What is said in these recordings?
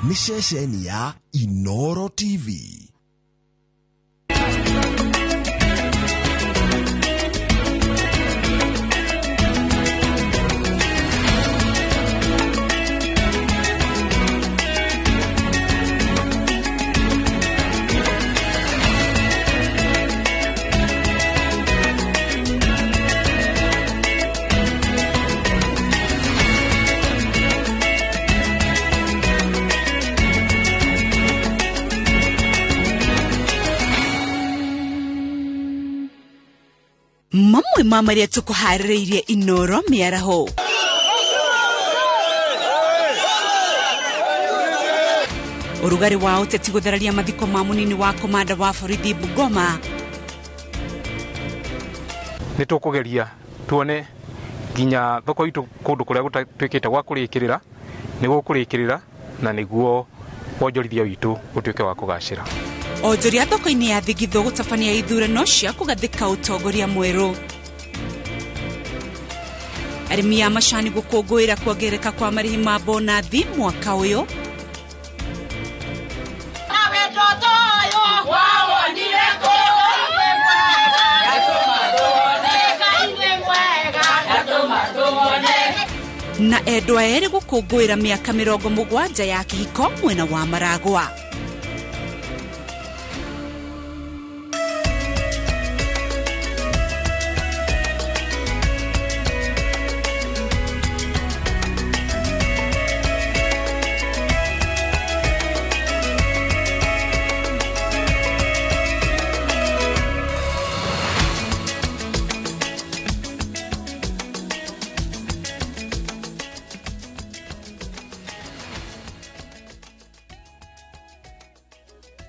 Nĩ ceceni ya Inoro TV. Mamwe ma marĩa tũkũharĩrĩirie Inoro mĩaraho. Ũrugarĩ wa ũteti gũthararia mathiko ma mũnini wa komanda wa borithi Bungoma. Nĩ tũkũgeria tuone nginya thoko itũ kũndũ kũrĩa gũtatuĩkĩte gwa kũrĩkĩrĩra nĩ gũkũrĩkĩrĩra na nĩguo wonjorithia witũ ũtuĩke wa kũgacĩra. Onjoria thoko-inĩ ya Thigithũ gũtabania ithurano cia kũgathĩka ũtongoria mwerũ. Arĩmi a macani gũkũngũĩra kuongerereka kwa marĩhi ma bonathi mwaka ũyũ. Na endwa erĩ gũkũngũĩra mĩaka 70 ya kĩhiko mwena wa Maragwa.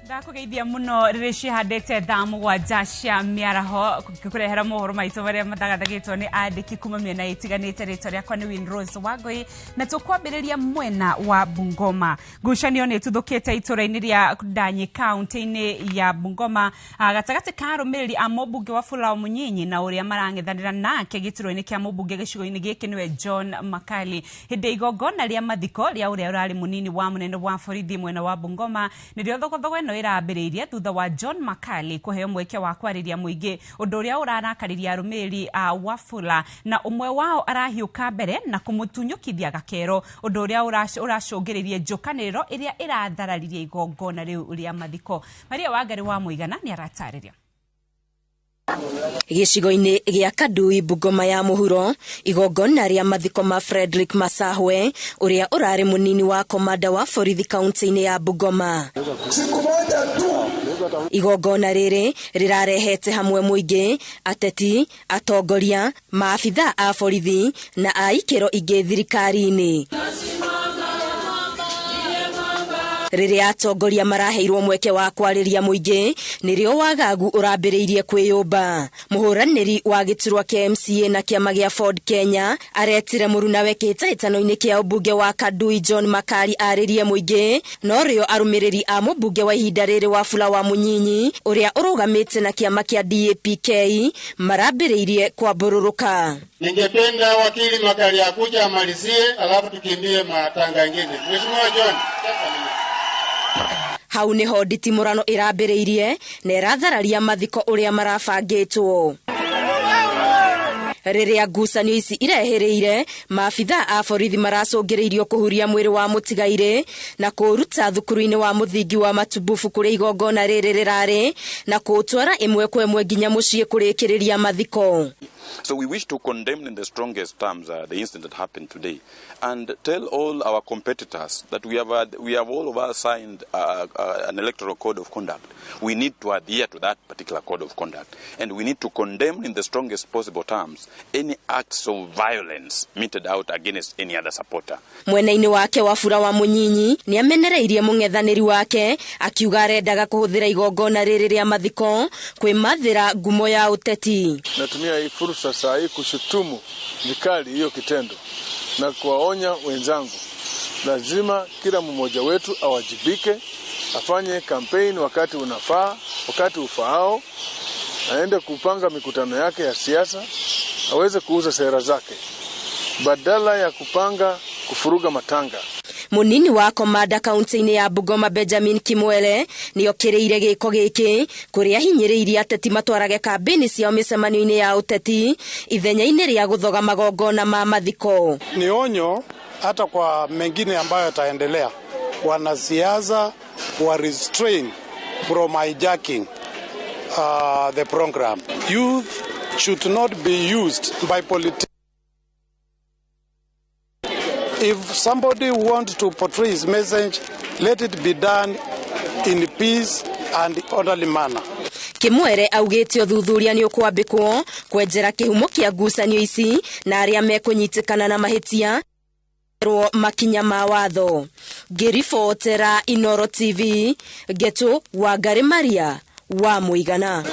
Ndakugeithia muno rĩrĩ cihandĩte thaa 7 cia mĩaraho ngĩkũrehera mohoro maitũ marĩa mathagathagĩtwo nĩ andĩki kuma mĩena ĩtiganĩte. Rĩtwa rĩakwa nĩ Winrose Wangui na tũkwambĩrĩria mwena wa Bungoma. Ngucanio nĩ ĩtuthũkĩte itũra-inĩ rĩa Ndanyi kaunti-inĩ ya Bungoma gatagatĩ ka arũmĩrĩri a mũmbunge wa Wafula Munyinyi na ũrĩa marang'ethanĩra nake gĩturwa-inĩ kĩa mũmbunge gĩcigo-inĩ gĩkĩ nĩwe John Makali. Hĩndĩ igongona rĩa mathiko rĩa ũrĩa ũrarĩ mũnini wa mũnene wa borithi mwena wa Bungoma nĩrĩo thogothogo ĩno ĩrambĩrĩirie thutha wa John Makali kũheo mweke wa kwarĩria mũingĩ, ũndũ ũrĩa ũrarakariria arũmĩrĩri a Wafula na ũmwe wao arahiũka mbere na kũmũtunyũkithia gakero, ũndũ ũrĩa ũracũngĩrĩirie njũkanĩrĩro ĩrĩa ĩrathararirie igongona rĩu rĩa mathiko. Maria Wangari wa Mũigana nĩ aratarĩria. Gĩcigo-inĩ gĩa Kadui Bungoma ya mũhuro, igongona rĩa mathiko ma Frederick Masahwe ũrĩa ũrarĩ mũnini wa komanda wa borithi kaunti-inĩ ya Bungoma. Igongona rĩrĩ rĩrarehete hamwe mũingĩ, ateti, atongoria, maabithaa a borithi na a ikĩro ingĩ thirikari-inĩ. Rĩrĩa atongoria maraheirwo mweke wa kwarĩria mũingĩ nĩrĩo wagagu ũrambĩrĩirie kwĩyũmba. Mũhũranĩri wa gĩturwa kĩa MCA na kĩama gĩa Ford Kenya aretire mũrunawe kĩhĩtahĩtano-inĩ kĩa ũmbunge wa Kadui John Makali arĩrie mũingĩ, no rĩo arũmĩrĩri a mũmbunge wa ihinda rĩrĩ Wafula wa Munyinyi ũrĩa ũrũgamĩte na kĩama kĩa DAPK marambĩrĩirie kwambũrũrũka. Ningependa wakili Makali akuja amalizie alafu tukimbie matanga ingine. Mheshimiwa John, hau niho nditimũrano ĩrambĩrĩirie na ĩrathararia mathiko ũrĩa marabangĩtwo. Rĩrĩa ngucanio ici irehĩrĩire, maabithaa a borithi maracũngĩrĩirio kũhuria mwĩrĩ wa mũtigairĩ na kũũruta thukuru-inĩ wa mũthingi wa Matububu kũrĩa igongona rĩrĩ rĩrarĩ na kũũtwara ĩmwe kwa ĩmwe nginya mũciĩ kũrĩkĩrĩria mathiko. So we wish to condemn in the strongest terms the incident that happened today and tell all our competitors that we have all of us signed an electoral code of conduct. We need to adhere to that particular code of conduct, and we need to condemn in the strongest possible terms any acts of violence meted out against any other supporter. Mwena-inĩ wake Wafula wa Munyinyi nĩ amenereirie mũng'ethanĩri wake akiuga arendaga kũhũthĩra igongona rĩrĩ rĩa mathiko kwĩmathĩra ngumo ya ũteti. Natumia hii fursa saa hii kushutumu vikali hiyo kitendo na kuwaonya wenzangu, lazima kila mmoja wetu awajibike, afanye kampeni wakati unafaa, wakati ufaao, aende kupanga mikutano yake ya siasa, aweze kuuza sera zake badala ya kupanga kufuruga matanga. Munini wa komanda kaunti-inĩ ya Bungoma Benjamin Kimwele nĩokĩrĩire gĩko gĩkĩ kũrĩa hinyĩrĩirie ateti matwarage kambĩni ciao mĩcemanio-inĩ ya ũteti ithenya-inĩ rĩa gũthoga magongona ma mathiko. Ni onyo hata kwa mengine ambayo yataendelea, wanasiasa wa restrain from hijacking the program. Youth should not be used by politicians. If somebody wants to portray his message, let it be done in peace and orderly manner. Kimwere augĩte ũthuthuria nĩ ũkwambĩkwo kwenjera kĩhumo kĩa ngucanio ici na arĩa mekũnyitĩkana na mahĩtia makinya ma watho. Ngĩribotera Inoro TV, Ngetu Wangari Maria wa Mũigana.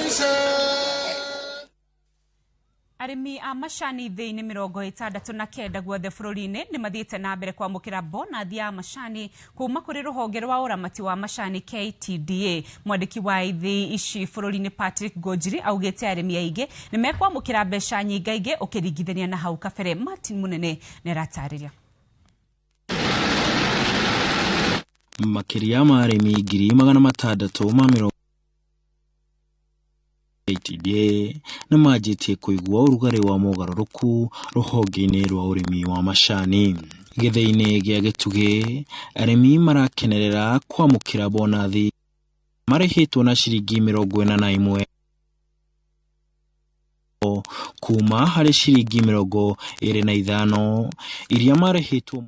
Arĩmi a macani thĩ-inĩ 69 guothe bũrũri-inĩ nĩ mathiĩte na mbere kwamũkĩra bonathi ya macani kuma kũrĩ rũhonge rwa ũramati wa macani KTDA. Mwandĩki wa ithĩi ici bũrũri-inĩ Patrick Ngũnjiri augĩte arĩmi aingĩ nĩ mekwamũkĩra mbeca nyingaingĩ ũkĩringithania na hau kabere. Martin Munene nĩ aratarĩria. Makĩria ma arĩmi 660,000 KTDA nĩ manjĩtie kũigua ũrugarĩ wa mogarũrũku rũhonge-inĩ rwa ũrĩmi wa macani. Gĩthĩi-inĩ gĩa Gĩtugĩ, arĩmi marakenerera kwamũkĩra bonathi marĩhĩtwo na ciringi 41 kuma harĩ ciringi 25 iria marĩhĩtwo.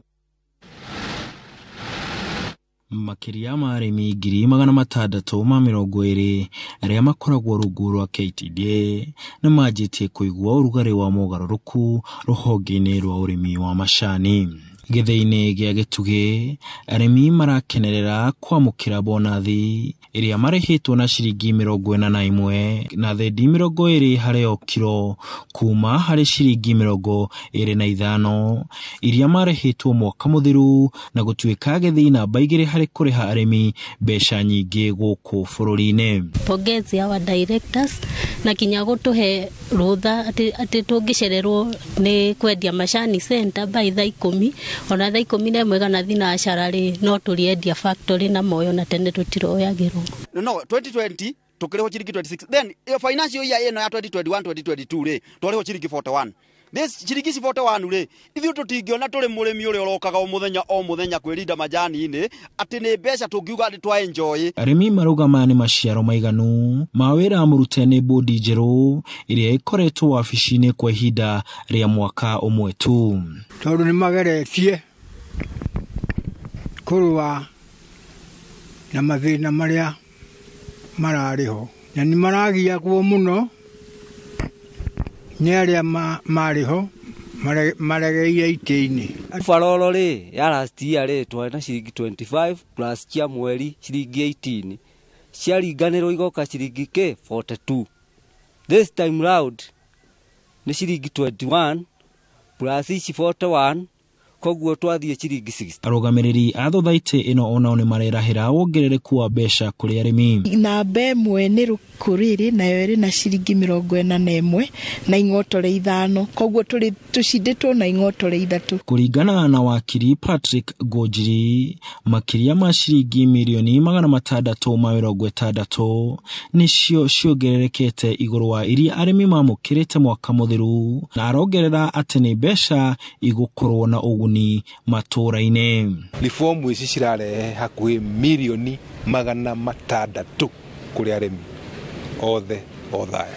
Makĩria ma arĩmi 620,000 arĩa makoragwo rungu rwa KTDA nĩ manjĩtie kũigua ũrugarĩ wa mogarũrũku rũhonge-inĩ rwa ũrĩmi wa macani. Gĩthĩi-inĩ gĩa Gĩtugĩ, arĩmi marakenerera kwamũkĩra bonathi ĩrĩa marĩhĩtwo na ciringi 41 na thendi 20 harĩ o kiro kuma harĩ ciringi 25 iria marĩhĩtwo mwaka mũthiru, na gũtuĩka gĩthĩi namba 2 harĩ kũrĩha arĩmi mbeca nyingĩ gũkũ bũrũri-inĩ. Pongezi our directors na kinya gũtũhe rũtha atĩ tũngĩcererwo nĩ kwendia macani center by thaa 10 ona thaa 11 kana thinacara rĩ no tũrĩendia factory na moyo na tene tũtiroyagĩrwo. No 2020 tukirihwo ciringi 26, then financial year ĩno ya 2021 2022 rĩ twarĩhwo ciringi 41. This ciringi 41 rĩ ithuĩ tũtingĩona tũrĩ mũrĩmi ũrĩa ũrokaga o mũthenya kwĩrinda majani-inĩ atĩ nĩ mbeca tũngiuga atĩ twa enjoy. Arĩmi marauga maya nĩ maciaro maiganu ma wĩra mũrute nĩ bodi njerũ ĩrĩa ĩkoretwo wabici-inĩ kwa ihinda rĩa mwaka ũmwe tu. Tondũ nĩ mageretie kũrũa na mathĩna marĩa mararĩ ho na nĩ maragiagwo mũno nĩ arĩa marĩ ho maregeire itĩ-inĩ. Overall rĩ ya last year rĩ twarĩ na ciringi 25 plus cia mweri ciringi 18 ciaringanĩrwo igoka ciringi k 42. This time round nĩ ciringi 21 plus ici 41, koguo twathiĩ ciringi 60. Arũgamĩrĩri a thothaitĩ ĩno onao nĩ marerahĩra wongerereku wa mbeca kũrĩ arĩmi. Namba 1 nĩ Rũkũrĩrĩ nayo ĩrĩ na ciringi 41 na ing'otore 5, koguo tũrĩ tũcindĩtwo na ing'otore 3. Kũringana na wakiri Patrick Ngũnjiri, makĩria ma ciringi mirioni 660 nĩcio ciongererekete igũrũ wa iria arĩmi mamũkĩrĩte mwaka mũthiru, na arongerera atĩ nĩ mbeca igũkorwo na ũguni matũra-inĩ. Reform ici cirarehe hakuhĩ mirioni 600 kũrĩ arĩmi othe Othaya,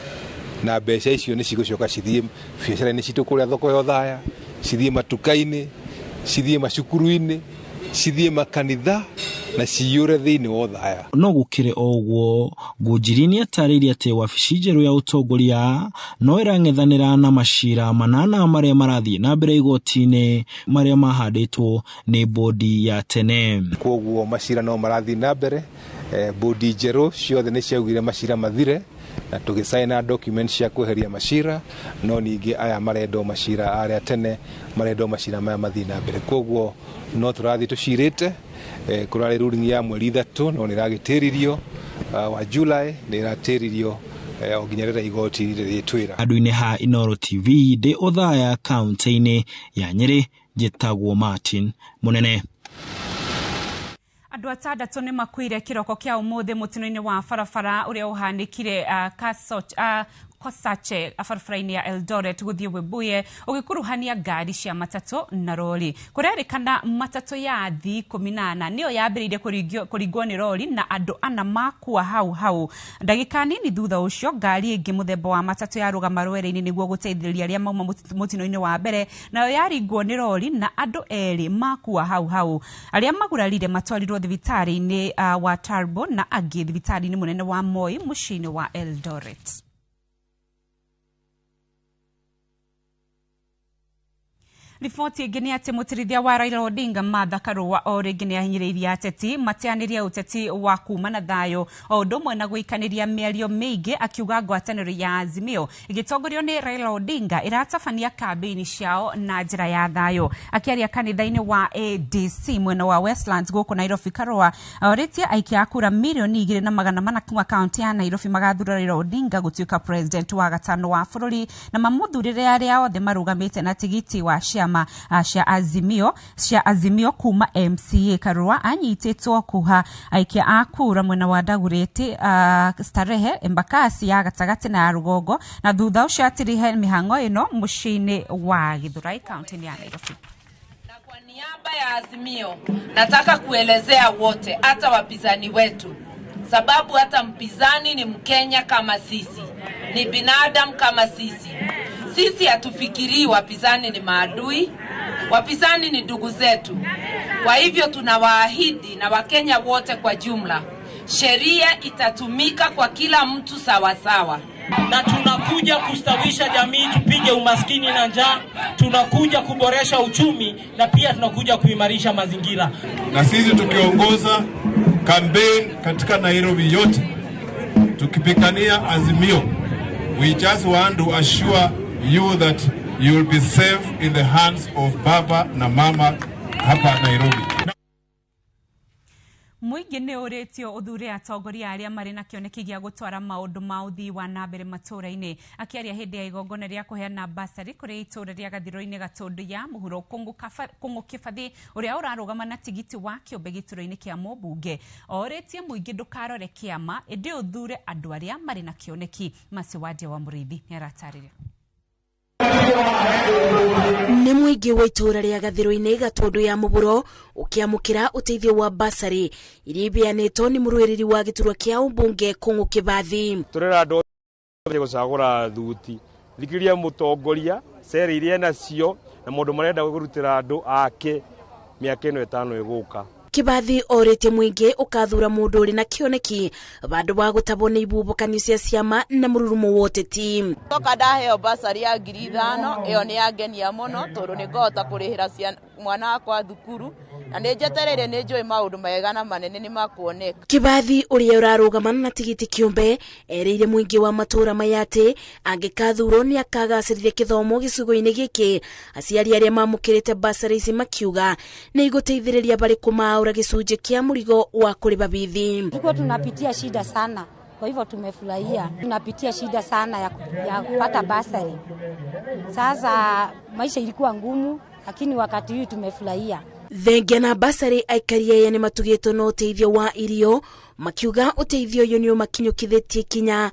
na mbeca icio nĩ cigũcoka cithiĩ biacara-inĩ citũ kũrĩa thoko ya Othaya, cithiĩ matuka-inĩ, cithiĩ macukuru-inĩ, cithiĩ makanitha na ciyũre thĩinĩ wa Othaya. No gũkĩrĩ o ũguo, Ngũnjiri nĩ atarĩirie atĩ wabici njerũ ya ũtongoria no ĩrang'ethanĩra na macira 8 marĩa marathiĩ na mbere igoti-inĩ marĩa mahandĩtwo nĩ bodi ya tene. Koguo macira no marathiĩ na mbere, bodi njerũ ciothe nĩ ciaugire macira mathire na tũgĩcaina document cia kweheria macira, no ningĩ aya marendwo macira arĩa tene marendwo macira maya mathiĩ na mbere. Koguo no tũrathiĩ tũcirĩte, kũrarĩ ruling ya mweri 3 no nĩ ĩragĩtĩririo wa July nĩ ĩratĩririo o nginya rĩrĩa igoti rĩrĩtwĩra. Handũ-inĩ ha Inoro TV ndĩ Othaya kaunti-inĩ ya Nyĩrĩ, njĩtagwo Martin Munene. Andũ atandatũ nĩ makuire kĩroko kĩa ũmũthĩ mũtino-inĩ wa barabara ũrĩa ũhanĩkire Kosache barabara-inĩ ya Eldoret gũthiĩ Webuye ũgĩkuruhania ngari cia matatũ na rori. Kũrerĩkana matatũ ya athii 14 nĩyo yambĩrĩirie kũringwo nĩ rori na andũ ana makua hau hau. Ndagĩka nini thutha ũcio ngari ĩngĩ mũthemba wa matatũ yarũgama rwere-inĩ nĩguo gũteithĩrĩria arĩa mauma mũtino-inĩ wa mbere, nayo yaringwo nĩ rori na andũ erĩ makua hau hau. Arĩa magurarire matwarirwo thibitarĩ-inĩ wa Turbo na angĩ thibitarĩ-inĩ mũnene wa Moi mũciĩ-inĩ wa Eldoret. Riboti ĩngĩ nĩ atĩ mũtirithia wa Raila Odinga Martha Karua o rĩngĩ nĩ ahinyĩrĩirie ateti mateanĩrie ũteti wa kuma na thayũ o ũndũ ũmwe na gũikanĩria mĩario mĩingĩ, akiuga ngwatanĩro ya Azimio ĩgĩtongorio nĩ Raila Odinga ĩratabania kambĩini ciao na njĩra ya thayũ. Akĩaria kanitha-inĩ wa ADC mwena wa Westlands gũkũ Nairobi, Karua orĩtie aikia a kura 2,400,000 kuma kaunti ya Nairobi magathura Raila Odinga gũtuĩka president wa gatano wa bũrũri na mamũthurĩre arĩa othe marũgamĩte na tigiti wa ciama cia Azimio kuma MCA. Karua anyitĩtwo kuha aikia a kura mwena wa Dagoretti, Starehe, Embakasi ya gatagatĩ na ya rũgongo, na thutha ũcio atirihe mĩhang'o ĩno mũciĩ-inĩ wa Githurai kaunti-inĩ ya Nairobi. Na kwa niaba ya Azimio nataka kuelezea wote, hata wapinzani wetu, sababu hata mpinzani ni Mkenya kama sisi, ni binadamu kama sisi. Sisi hatufikirii wapinzani ni maadui, wapinzani ni ndugu zetu. Kwa hivyo tunawaahidi na Wakenya wote kwa jumla, sheria itatumika kwa kila mtu sawa sawa. Na tunakuja kustawisha jamii, tupige umaskini na njaa, tunakuja kuboresha uchumi na pia tunakuja kuimarisha mazingira. Na sisi tukiongoza campaign katika Nairobi yote, tukipigania Azimio, we just want to assure you that you will be safe in the hands of Baba na Mama hapa Nairobi. Mũingĩ nĩ ũrĩtio ũthure atongoria arĩa marĩ na kĩoneki gĩa gũtwara maũndũ ma ũthii wa na mbere matũũra-inĩ. Akĩaria hĩndĩ ya igongona rĩa kũheana basarĩ kũrĩ itũũra rĩa Gathirũ-inĩ Gatũndũ ya mũhuro, Kũng'ũ Kĩbathĩ ũrĩa ũrarũgama na tigiti wa kĩũmbe gĩturwa-inĩ kĩa mũmbunge orĩtie mũingĩ ndũkarore kĩama ĩndĩ ũthure andũ arĩa marĩ na kĩoneki. Mercy Wandia wa Mũrĩithi nĩaratarĩria. Nĩ mũingĩ wa itũũra rĩa Gathirũ-inĩ Gatũndũ ya mũhuro ũkĩamũkĩra ũteithio wa basarĩ iria ibeanĩtwo nĩ mũrũĩrĩri wa gĩturwa kĩa ũmbunge Kũng'ũ Kĩbathi. Tũrera andũ othe gũcagũra thuti, thikĩrĩria mũtongoria cere iria nacio na maũndũ marenda kũrutĩra andũ ake mĩaka ĩno ĩtano ĩgũka. Kĩbathi orĩtie mũingĩ ũkathura mũndũ ũrĩ na kĩoneki bandũ wa gũtabwo nĩ ibubukanio cia ciama na mũrurumo wa ũteti. Toka ndaheo basarĩ ya 5,000 ĩyo nĩ yangenia mũno tondũ nĩ ngũhota kũrĩhĩra mwana wakwa thukuru na nĩ njetereire nĩ njũĩ maũndũ mega na manene nĩ makuoneka. Kĩbathi ũrĩa ũrarũgama na tigiti kĩũmbe erĩire mũingĩ wa matũũra maya atĩ angĩkathurwo nĩ akagacĩrithia kĩthomo gĩcigo-inĩ gĩkĩ. Aciari arĩa mamũkĩrĩte basarĩ ici makiuga nĩ igũteithĩrĩria barĩ kũmaũra gĩcunjĩ kĩa mũrigo wa kũrĩba bithi. Tulikuwa tunapitia shida sana, kwa hivyo tumefurahia. Tunapitia shida sana ya kupata basari. Sasa maisha ilikuwa ngumu, lakini wakati huu tumefurahia. Thengia na basarĩ aikari aya nĩ matugĩtwo na ũteithio wa irio, makiuga ũteithio ũyũ nĩ ũmakinyũkithĩtie kinya.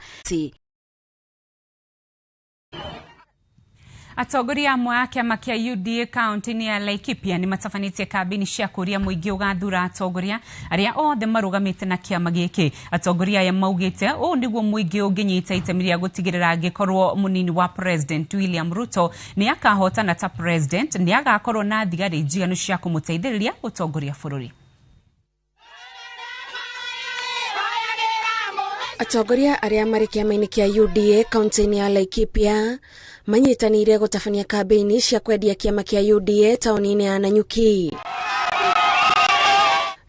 Atongoria amwe a kĩama kĩa UDA kaunti-inĩ ya Laikipia nĩ matabanĩtie kambĩini cia kũria mũingĩ ũgathura atongoria arĩa othe marũgamĩte na kĩama gĩkĩ. Atongoria aya maugĩte ũũ nĩguo mũingĩ ũngĩnyita itemi rĩa gũtigĩrĩra angĩkorwo mũnini wa President William Ruto nĩ akahotana ta president, nĩ agakorwo na thigari njiganu cia kũmũteithĩrĩria gũtongoria bũrũri. Atongoria arĩa marĩ kĩama-inĩ kĩa UDA kaunti-inĩ ya Laikipia manyitanĩire gũtabania kambĩini cia kwendia kĩama kĩa UDA taũni-inĩ ya Nanyuki.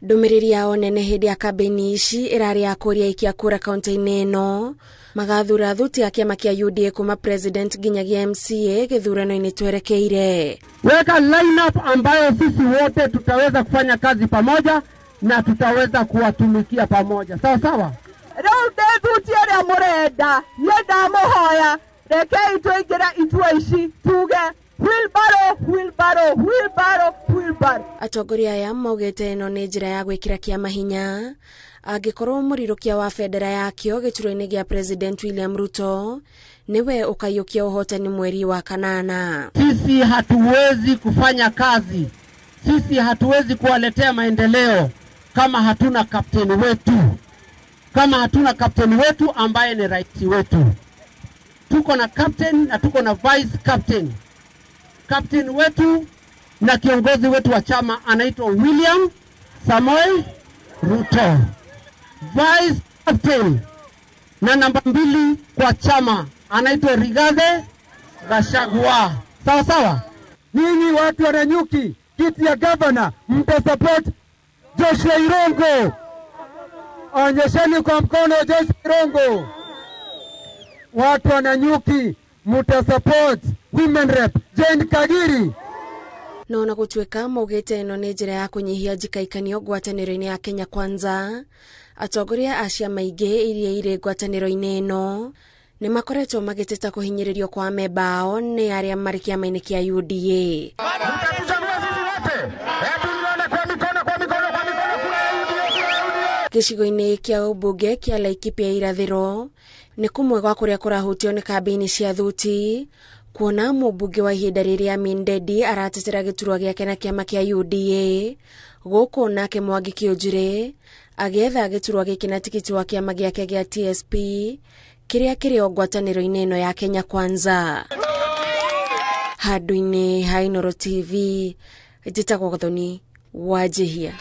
Ndũmĩrĩri yao nene hĩndĩ ya kambĩini ici ĩrarĩ ya kũria aikia kura kaunti-inĩ ĩno magathura thuti ya kĩama kĩa UDA kuma president nginyagia MCA gĩthurano-inĩ twerekeire. Weka line up ambayo sisi wote tutaweza kufanya kazi pamoja na tutaweza kuwatumikia pamoja. Sawa sawa. Rĩu ndĩthutie ũrĩa mũrenda, niĩ ndamũhoya, rekei tũingĩre itua ici tuge Wheelbarrow, wheelbarrow, wheelbarrow, wheelbarrow. Atongoria aya maugĩte ĩno nĩ njĩra ya gwĩkĩra kĩama hinya angĩkorwo mũrirũkia wa bendera yakĩo gĩturwa-inĩ gĩa President William Ruto nĩwe ũkaiyũkia ũhotani mweri wa kanana. Sisi hatuwezi kufanya kazi, sisi hatuwezi kuwaletea maendeleo kama hatuna kapteni wetu, kama hatuna kapteni wetu ambaye ni rais wetu. Tuko na captain na tuko na vice captain. Captain wetu na kiongozi wetu wa chama anaitwa William Samoei Ruto. Vice captain na namba 2 kwa chama anaitwa Rigathi Gachagua. Sawa sawa. Ninyi watu wa Nanyuki, kiti ya governor mtasupport Joshua Irongo. Onyesheni kwa mkono Joshua Irongo. Watu wa Nanyuki mtasupport Women Rep Jane Kagiri. No ona gũtuĩka maugĩte ĩno nĩ njĩra ya kũnyihia njikaikanio ngwatanĩro-inĩ ya Kenya Kwanza, atongoria a ciama ingĩ iria irĩ ngwatanĩro-inĩ ĩno nĩ makoretwo magĩteta kũhinyĩrĩrio kwa amemba ao nĩ arĩa marĩ kĩama-inĩ kĩa UDA. Gĩcigo-inĩ kĩa ũmbunge kĩa Laikipia irathĩro nĩ kũmwe gwa kũrĩa kũrahutio nĩ kambĩini cia thuti, kuona mũmbunge wa ihinda rĩrĩ Amin Dedi aratetera gĩturwa gĩake na kĩama kĩa UDA, gũkũ nake Mwangi Kiunjuri agĩetha gĩturwa gĩkĩ na tikiti wa kĩama gĩake gĩa TSP kĩrĩa kĩrĩ o ngwatanĩro-inĩ ĩno ya Kenya Kwanza. Handũ-inĩ ha Inooro TV, njĩtagwo Gathoni Wanjihia.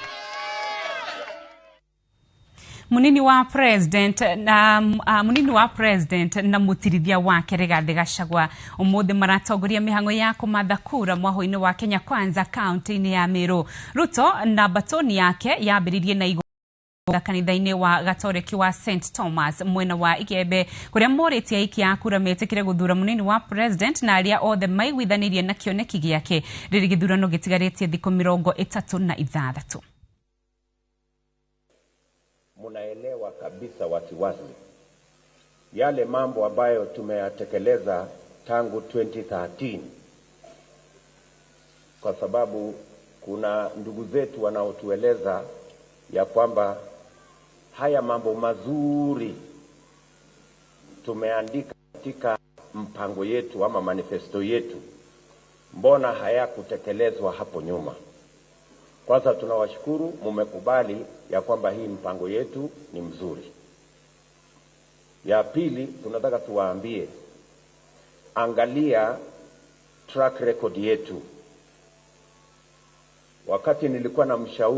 Munini wa president na munini wa president na mutirithia wake Rigathi Gachagua umuthi maratongoria mihango ya kumatha kura mwaho-inĩ wa Kenya Kwanza kaunti-inĩ ya Meru. Ruto na batoni yake yambĩrĩirie na igongona kanitha-inĩ wa Gatoreki wa St Thomas mwena wa Igembe kuria morĩtie aikia a kura metĩkĩre gũthura munini wa president na arĩa othe maiguithanĩirie na kĩoneki gĩake rĩrĩ gĩthurano gĩtigarĩtie thikũ 36. Munaelewa kabisa wasiwasi yale mambo ambayo tumeyatekeleza tangu 2013, kwa sababu kuna ndugu zetu wanaotueleza ya kwamba haya mambo mazuri tumeandika katika mpango yetu ama manifesto yetu, mbona hayakutekelezwa hapo nyuma? Kwanza tunawashukuru mumekubali ya kwamba hii mpango yetu ni mzuri. Ya pili, tunataka tuwaambie, angalia track record yetu. Wakati nilikuwa na mshauri